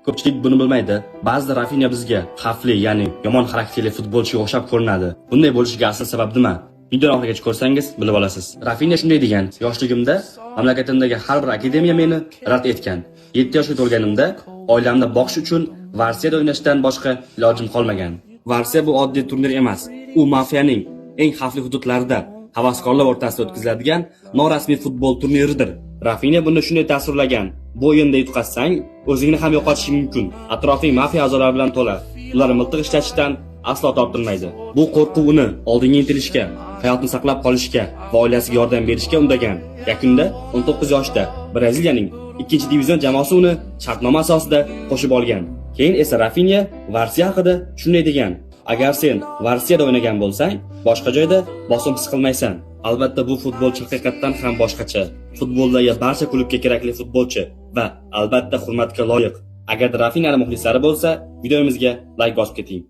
Ko'pchilik buni bilmaydi. Ba'zida Rafinya bizga xavfli, ya'ni yomon xarakterli futbolchiga o'xshab ko'rinadi. Bunday bo'lishiga asl sabab nima? Videoni oxirigacha ko'rsangiz bilib olasiz. Rafinya shunday degan: "Yoshligimda mamlakatimdagi har bir akademiya meni rad etgan. 7 yoshga to'lganimda oilamni boqish uchun Varsiyada o'ynashdan boshqa ilojim qolmagan." Varsiya bu oddiy turnir emas. U mafiyaning eng xavfli hududlarida havaskorlar o'rtasida o'tkaziladigan norasmiy futbol turniridir. Rafinya buni shunday tasvirlagan: "Bu o'yinda yutqazsang, o'zingni ham yo'qotishing mumkin. Atrofing mafiya a'zolari bilan to'la. Ular miltiq ishlatishdan aslo tortinmaydi." Bu qo'rquv uni oldinga intilishga, hayotni saqlab qolishga va oilasiga yordam berishga undagan. Yakunda 19 yoshida Braziliyaning ikkinchi divizion jamoasi uni shartnoma asosida qo'shib olgan. Keyin esa Rafinya Varsiya haqida shunday degan: "Agar sen Varsiyada o'ynagan bo'lsang, boshqa joyda bosim his qilmaysan." Albatta, bu futbolchi haqiqatdan ham boshqacha. Futboldagi barcha klubga kerakli futbolchi va albatta hurmatga loyiq. Agarda Rafinyani muxlislari bo'lsa, videomizga layk bosib keting.